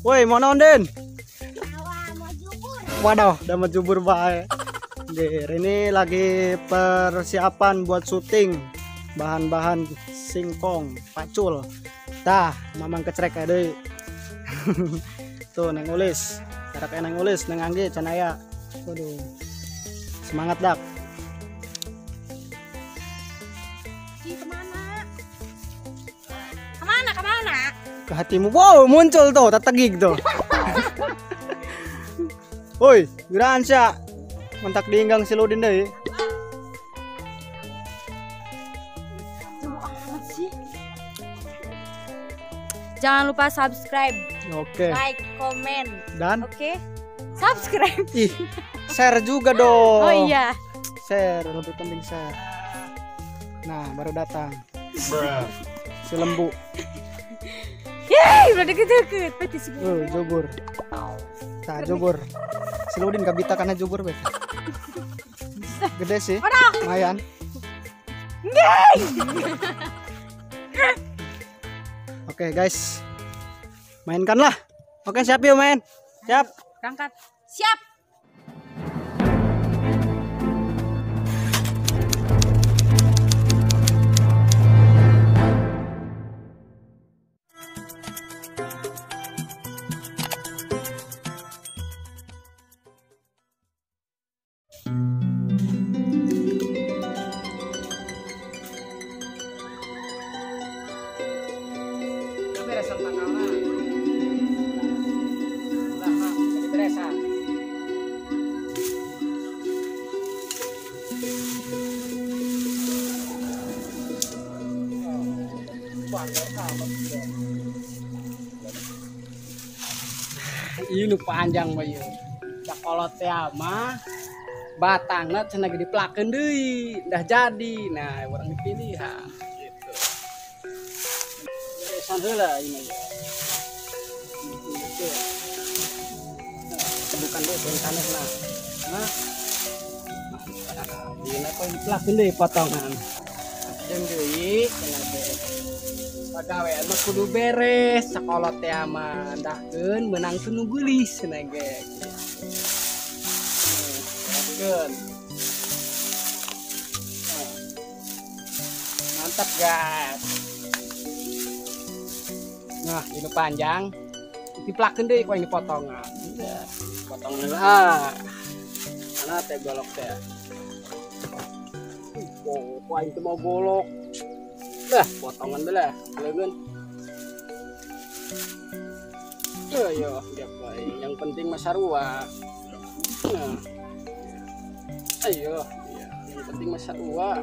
Woi, mau naon, Den? Waduh, udah mau jubur bae. Ini lagi persiapan buat syuting bahan-bahan singkong pacul. Tah, mamang kecrek deui. Tuh neng ulis. Cara kayak neng ulis, neng angge can aya. Waduh. Semangat dak. Kemana? Kemana? Kemana? Ke hatimu. Wow, muncul tuh, tategig tuh. Woi, geran sia. Mentak diinggang si Ludin deui. Jauh amat sih. Jangan lupa subscribe. Oke. Like, komen. Dan oke. Subscribe. Ih, share juga dong. Oh iya. Share, lebih penting share. Nah, baru datang. Si lembu. Yeay, udah deket-deket. Jubur. Nah, jubur. Si Ludin gak bisa karena jubur, bet. Gede sih. Lumayan. Oke, guys. Mainkanlah. Oke, siap yuk main. Siap. Berangkat. Siap. Ini panjang bae. Cakolot teh mah batangna cenah ge diplakeun deui, dah jadi. Nah, urang dipilih ha gitu. Beresan heula ieu mah. Gitu. Nah, bukan deui taneuhna. Nah. Ieu kok diplakeun deui potongan. Jeung deui cenah teh. Pagawean mah kudu beres, sakolot teh mah ndahkeun meunangkeun nu geulis cenah ge. Bereskeun. Mantap, guys. Nah, ini panjang. Diplakeun deui ku aing dipotongan. Potongan heula. Mana teh golok teh? Oh, ku aing teh mau golok. Lah, potongan belah, leungeun. Ayo, bae. Yang penting mah sarua. Nah. Ayo, ya. Yang penting mah sarua.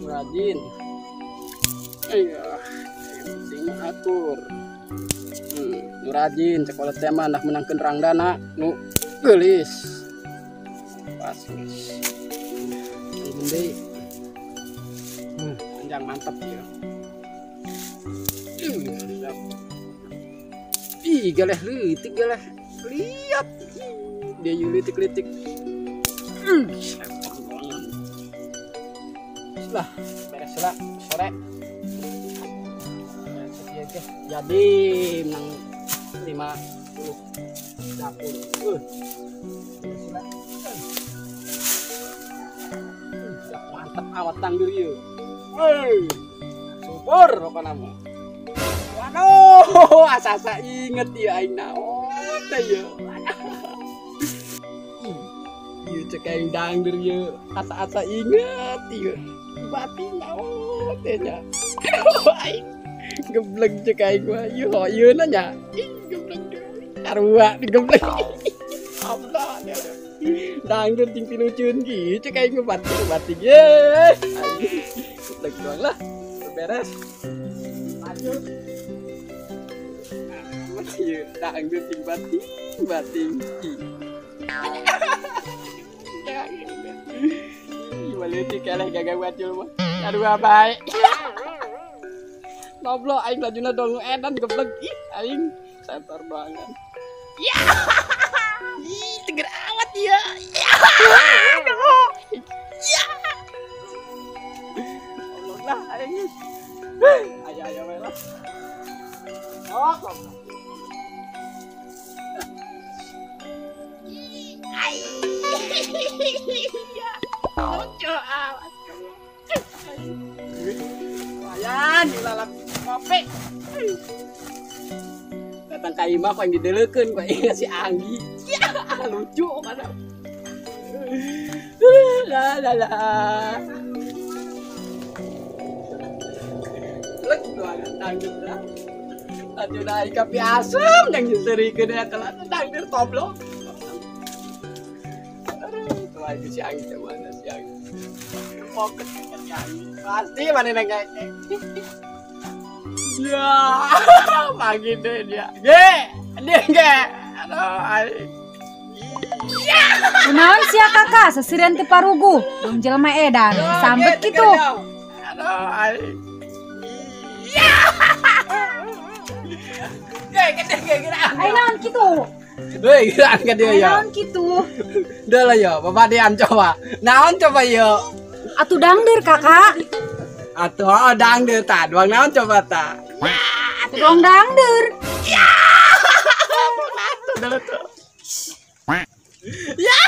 Rajin. Ayo, yang penting mah atur. Nu rajin sekolah teh mah nah menangkeun rangdana nu geulis. Pas geus. Deui. Panjang mantap ya. Ih, galeh leutik galeh. Lihat. Dia leutik-leutik. Lah, beres lah sore. Jadi menang 50 dapur. Mantap amat tanggur ieu. Hei, syukur pokona mah. Waduh, asa-asa inget ya aing naon teh ieu. Ieu cek aing dangdur ieu, asa-asa inget ieu. Batin naon teh nya. Aing gebleng cek aing mah ieu hoyeuna nya. Ih, gebleng sarua digebleng. Allah ya. Dangdur ting pinuceun kieu cek aing mah batin-batin ye. Gebleng doang lah, beres. Lanjut. Ieu dangdur ting batin batin. Ih, maletik eleh gagal bacul mah. Aduh bae. Noblo aing lajuna dong edan gebleng ih aing santar banget. Ya. Ih, teger amat ya. Aduh. Ya. Allah lah aing. Ayo ayo we lah. Oh, goblok. Lucu amat. Lumayan dilalap kopi. Datang ka imah ku aing dideleukeun ku aing si Anggi. Ya, lucu mana. La la la. Lek doang dangdut lah. Aduh naik kapi asem yang nyeserikeun eta lah dangdut toblok. Aduh, tuh aing si Anggi teh mana si Anggi. Poket si Anggi. Pasti mana nang kayak. Ya, pagi deh dia. Ge, dia ge. Aduh, aing. Kunaon sia kakak seserian teu paruguh, dong jelema edan, sambet kitu. Aduh, aing. Ya. Ge, gede ge geura. Ai naon kitu? Heuy, geuraan ka dia ya. Naon kitu? Udah lah yo, babadean coba. Naon coba yo? Atuh dangdeur kakak. Atuh oh, dangdeur ta, doang naon coba ta. Atuh doang dangdeur. Ya. Atuh dulu tuh. Ya,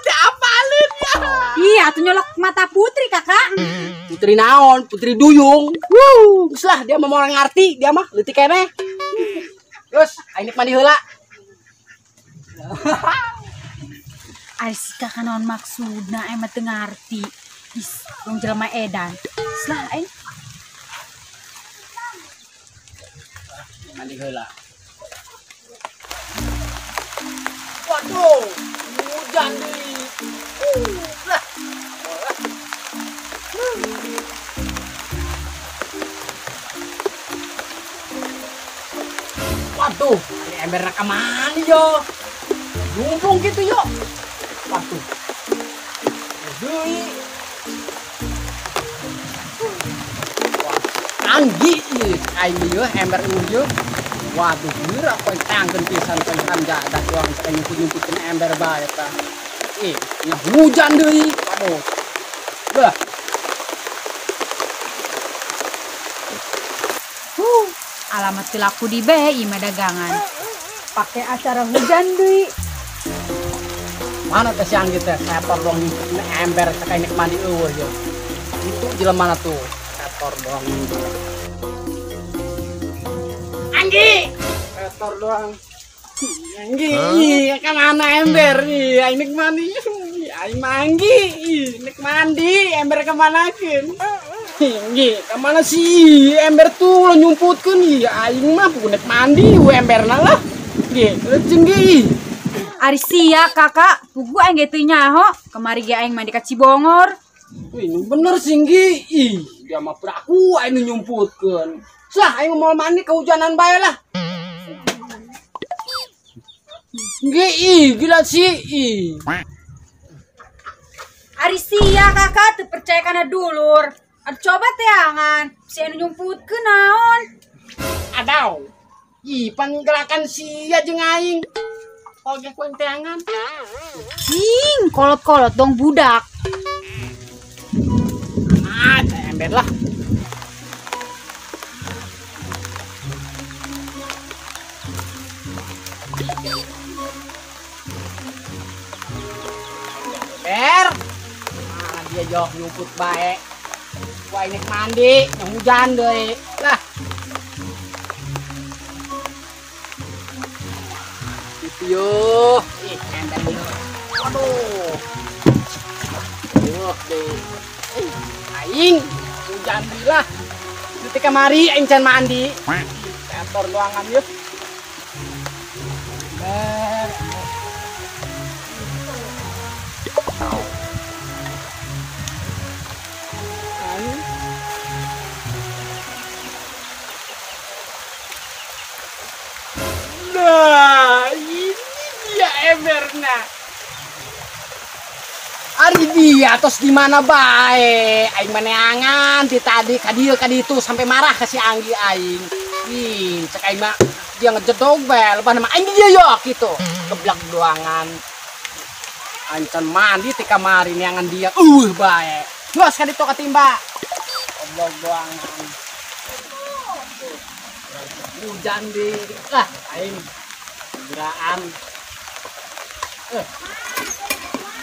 teh apalin ya. Iya, atuh nyolok mata putri kakak. Putri naon? Putri duyung. Wuh, geus lah dia mah moal ngarti, dia mah leutik keneh. Terus aing mandi heula. Ari si kakak naon maksudna aing mah teu ngarti. Is, dong jelema edan. Geus lah aing. Mandi heula. Waduh, hujan deui. Lah. Waduh, ini emberna ka mana yo? Numpung gitu yo. Waduh. Deui. Wah, Anggi ieu aing ieu ember ieu. Waduh, geura poe tangkeun pisan poe hamja da doang sampai nyumput-nyumputkeun ember bae eta. Ih, nya hujan deui. Waduh. Bah. Alamat teu laku di be ieu mah dagangan. Pake acara hujan deui. Mana teh si Anggi teh setor doang nyumputkeun ember sakai nek mandi eueuh yo. Itu jelema mana tuh? Setor doang nyumput. Anggi, setor doang. Anggi, kan mana ember nih? Aing nek mandi, aing manggi, nek mandi, ember kemanakeun? Anggi, kemana sih ember tuh lo nyumputkeun nih? Aing mah bukan nek mandi, emberna lah. Nggih, leuceun ge. Ari sia kakak, pugu aing ge teu nyaho, kemari ge aing mandi ka Cibongor. Wih, nu bener sih Nggi. Ih, dia mah peraku aing nu nyumputkeun. Lah, aing mau mandi kehujanan bae lah. Nggi, ih, gila sih, ih. Ari sia kakak teu percaya kana dulur. Aduh coba teangan, si anu nyumputkeun naon? Adaw. Ih, panggelakan sia jeung aing. Oge ku aing teangan. Ing, kolot-kolot dong budak. Ah, ember lah. Ember. Mana dia jauh nyumput bae. Wah ini mandi, yang hujan deh. Lah. Itu yo. Ih, ember yo. Waduh. Yo deh. Aing hujan deui lah. Detik kemari aing can mandi. Kantor doangan yeuh. Ember. Nah, ini dia emberna. Ari dia tos di mana bae? Aing maneangan ti tadi ka dieu ka ditu sampai marah ka si Anggi aing. Ih, cek aing mah dia ngejedog bae, lebah nama aing dia yo kitu. Geblak doangan. Aing can mandi ti kamari neangan dia. Bae. Geus ka ditu katimba. Goblok doangan. Hujan di lah aing geraan.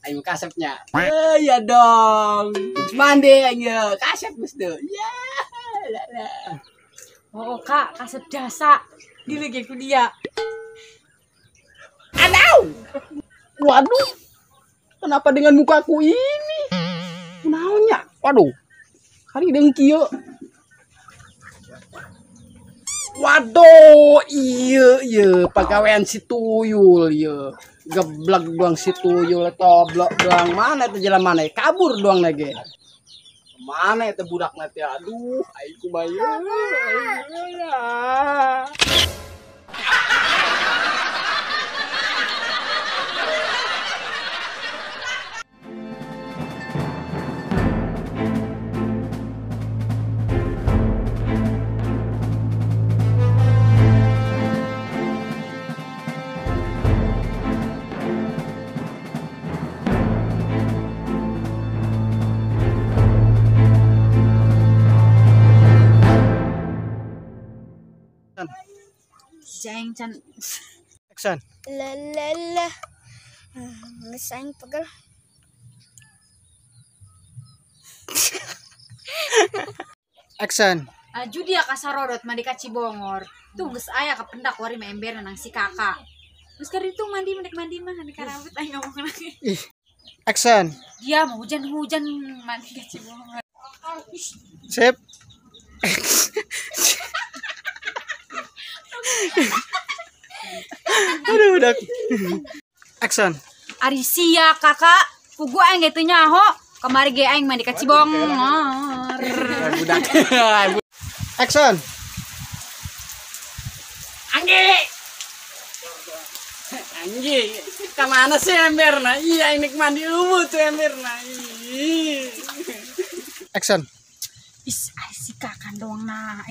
Aing kasepnya. Eh ya dong. Mandi aing kasep geus teu. Ya. Lah. Oh, Kak, kasep jasa. Dilege ku dia. Adau. Waduh. Kenapa dengan mukaku ini? Kunaonnya? Waduh. Kali dengki yeuh. Waduh, iya iya pagawean si tuyul iya. Geblek doang si tuyul toblok doang mana itu jalan mana kabur doang lagi. Mana itu budak nanti aduh, aing kumaha. Jeng can action. La la la. Geus aing pegel. Action. Aju dia kasarodot mandi ka Cibongor. Tuh geus aya kapendak wari mah ember nang si kakak. Geus keur ditu mandi mendek mandi mah mendek rambut aing ngomong lagi. Ih. Action. Dia mau hujan-hujan mandi ka Cibongor. Sip. Aduh udah. Action. Ari sia kakak, pugu aing ge teu nyaho. Kamari ge aing mandi ka Cibongor. Budak. Action. Anggi. Anggi, ka mana sih emberna? Iya aing nek mandi eueuh tuh emberna. Action. Is ari si kakak doang nah.